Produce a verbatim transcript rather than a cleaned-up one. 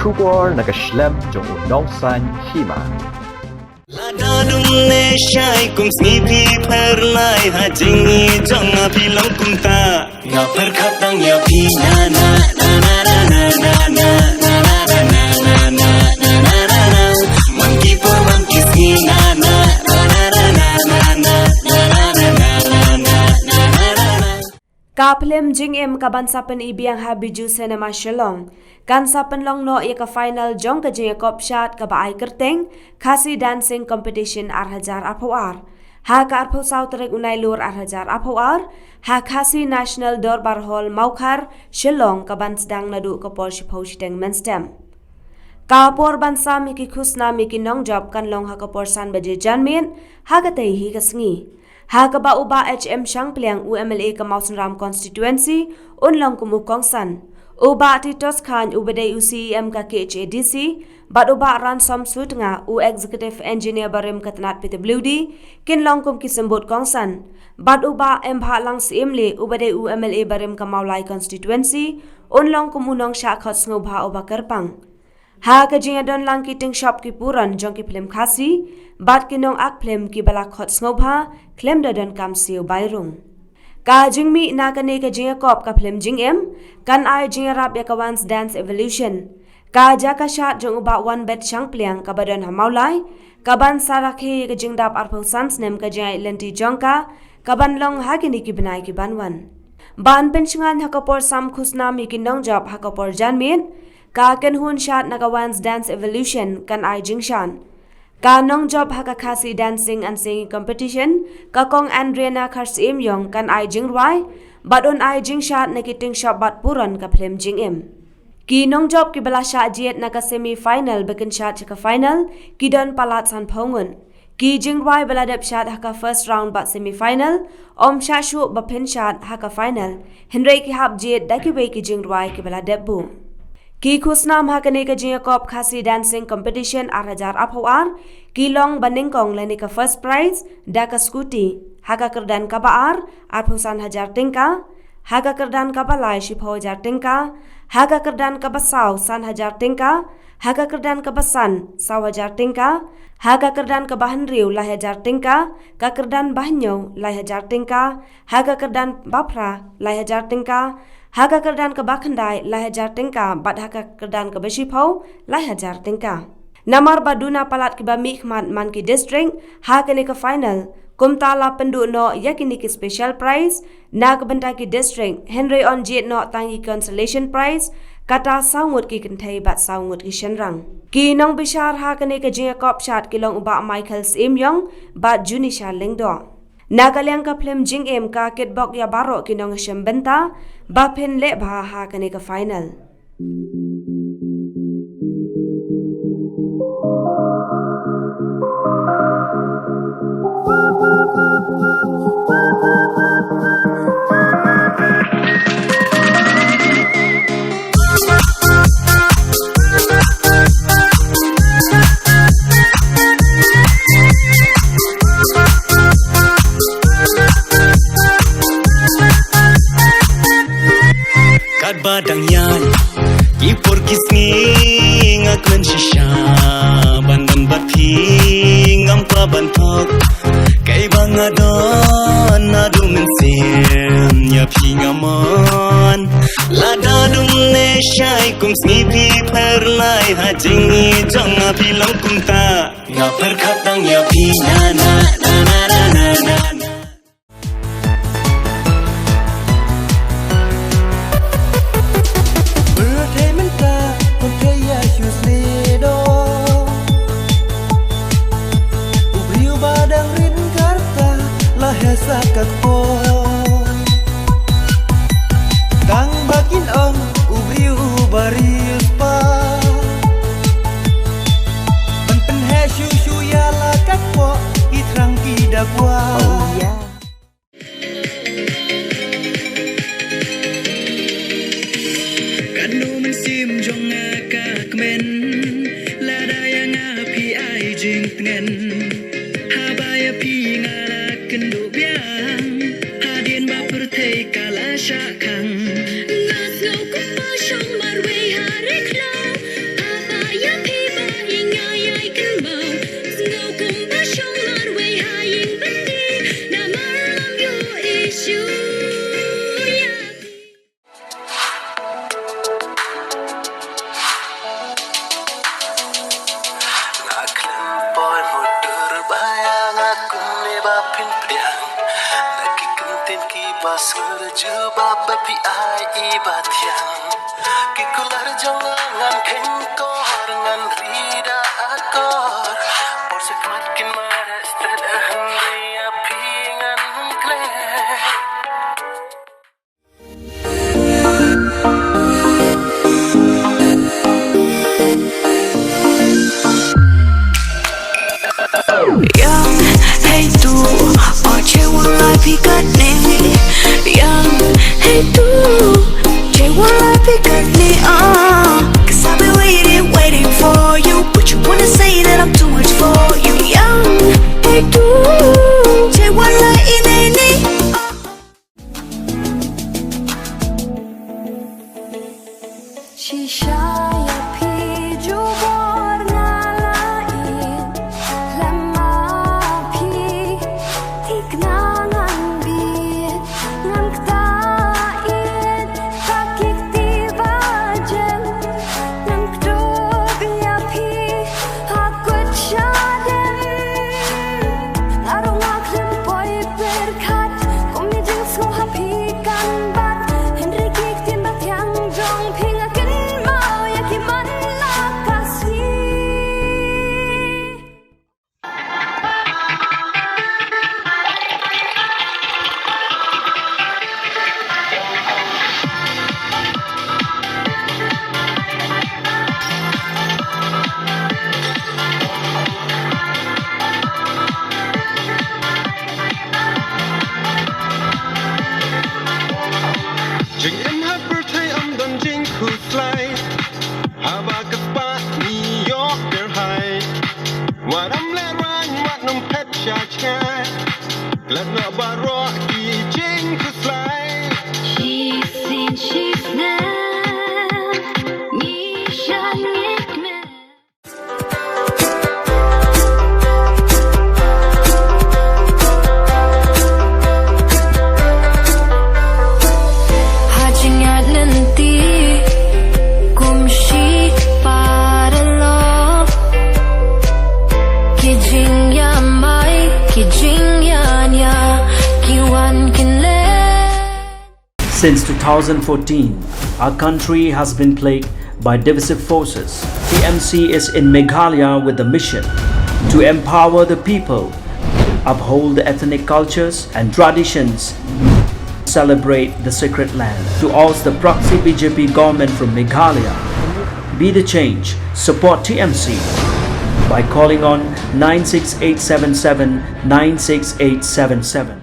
Khubor na ka shlem jong u nongsan hima. Lada dum ne shai kum sngi phi pher lai ha jingïeit jong nga phi long kumta. Nga pyrkhat tang ïa phi na na na na na na na na na na na na na na na na. Man ki por man ki sngi na na na na na na na na na na na na na na na. Ka phlim Jingim ka ban sa pyni biang ha Bijou Cinema Shillong kan sa pynlong noh ïa ka final jong ka jingïakop shad kaba ai kyrteng Khasi Dancing Competition ar hajar arphew ar. Ha ka arphew saw tarik u Nailur ar hajar arphew ar, ha Khasi National Dorbar Hall Mawkhar, Shillong ka ban sdang naduh ka por shiphew shiteng mynstep. Ka por ban sam ïa ki khusnam ïa ki nongjop kan long ha ka por san baje janmiet ha katei hi ka sngi. Ha kaba u Bah H M Shangpliang, u M L A ka Mawsynram Constituency, un long kum u kongsan. U Bah Titos Chyne, uba dei u C E M ka K H A D C, bad u Bah Ransom Sutnga, u Executive Engineer barim ka tnat P W D, kin long kum ki symbud kongsan. Bad u Bah M Bhahlang Syiemlieh, uba dei u M L A barim ka Mawlai Constituency, un long kum u nongshah khot sngewbha uba kyrpang. Ha ka jingïadon lang ki tyngshop ki puron jong ki phlim Khasi bad ki nong-ak phlim kiba la khot sngewbha khlem da donkam siew bai rung. Ka jingmih na kane ka jingïakop ka phlim Jingim kan ai jingïarap ïa ka Once Dance Evolution. Ka jaka shad jong u Bah Wanbet Shangpliang kaba don ha Mawlai ka ban sa rakhe ïa ka jingdap arphew san snem ka jingïaid lynti jong ka, ka ban long ha kine ki bnai ki ban wan. Ban pynshngaiñ ha ka por sam khusnam ïa ki nongjop ha ka por janmiet, ka kynhun shad na ka Once Dance Evolution kan ai jingshad. Ka nongjop ha ka Khasi Dancing and Singing Competition, ka Kong Andriana Kharsyiemïong kan ai jingrwai bad un ai jingshad na ki tyngshop bad puron ka phlim Jingim. Ki nongjop kiba la shah jied na ka semi final ba kin shad sha ka final ki don palat sanphew ngut. Ki jingrwai ba la dep shad ha ka first round bad semi final ym shah shuh ba phin shad ha ka final, hynrei ki hap jied da kiwei ki jingrwai kiba la dep buh. Ki khusnam ha kane ka jingïakop Khasi Dancing Competition ar hajar arphew ar ki long ba nyngkong lane ka first prize da ka scooty, ha ka kyrdan kaba ar arphew san hajar tyngka, ha ka kyrdan kaba lai shiphew hajar tyngka, ha ka kyrdan kaba saw san hajar tyngka, ha ka kyrdan kaba san saw hajar tyngka, ha ka kyrdan kaba hynriew lai hajar tyngka, ka kyrdan ba hynñiew lai hajar tyngka, ha ka kyrdan ba phra lai hajar tyngka, ha ka kyrdan kaba khyndai lai hajar tyngka bad ha ka kyrdan kaba shiphew lai hajar tyngka. Namar ba duna palat kiba mihkhmat man ki district ha kane ka final, kumta la pynduh noh ïa kine ki special prize na ka bynta ki district, hynrei yn jied noh tang ïa ki consolation prize, kata saw ngut ki kynthei bad saw ngut ki shynrang. Ki nongbishar ha kane ka jingïakop shad ki long u Bah Michael Syiemïong bad Junisha Lyngdoh. Na ka liang ka phlim Jingim ka kitbok ïa baroh ki nongshim bynta ba phin leh bha ha kane ka final. Katba dang ïaid ki por ki sngi, nga kmen shisha ban don bad phi, ngam kwah ban thok. Kaei ba nga don naduh mynsiem, ïa phi nga mon. Lada dum ne shai kum sngi phi pher lai ha jingïeit jong nga, phi long kumta. Nga pyrkhat tang ïa phi na na na na na na na. Pyrthei mynta, pyrthei ïa shu slido. U briew ba dang rit karta, la heh sa ka kpoh. Tang ba kin ong, u briew uba riewspah. Ban pynheh shuh shuh ïa la ka kpoh, ki thrang ki da kwah. Oh, yeah. Katno mynsiem jong nga ka kmen, lada ïa nga phi ai jingtngen. Haba ïa phi nga la kynduh biang, hadien ba pyrthei ka la shah khang. Nga sngew kumba shong marwei ha ri khlaw. Kin pdiang da ki kyntien kiba sngewjubab ba phi ai i ba thiang. Ki kular jong nga ngan kheiñ kor, ngan ri da akor. Por sha khmat kin mareh stet, hynrei ïa phi ngan klet. Young, hey du, oh, che wan lai phi katne. Young, hey du, che wan lai phi katne, ah. 'Cause I've been waiting, waiting for you, but you wanna say that I'm too much for you. Young, hey du, che wan lai ine ni, ah. Shisha ïa phi jubor nga la ïeit, lem ma phi thikna ngan bieit, ngan kta ïeit ha ki kti ba jem, ngan kdup ïa phi ha kut shadem. Nga ruh nga khlem poi pyrkhat kum ïa jingsngew ha phi kan bat, hynrei ki ktien ba thiang jong phi nga kynmaw ïa ki man la ka sngi. Jingim ha pyrthei ym don jingkhuslai. Haba ka spah ngi ïoh kyrhai, wat ym lehraiñ, wat ym phet sha jngai. Klet noh baroh ki jingkhuslai. Shisien shisnem ngi shah ngeit met. Ha jingïaid lynti kum shi paralok, ki jingïamai, ki jingïania, ki wan kin leh. Since two thousand fourteen, our country has been plagued by divisive forces. T M C is in Meghalaya with the mission to empower the people, uphold the ethnic cultures and traditions, celebrate the sacred land. To oust the proxy B J P government from Meghalaya, be the change, support T M C by calling on nine six eight seven seven nine six eight seven seven.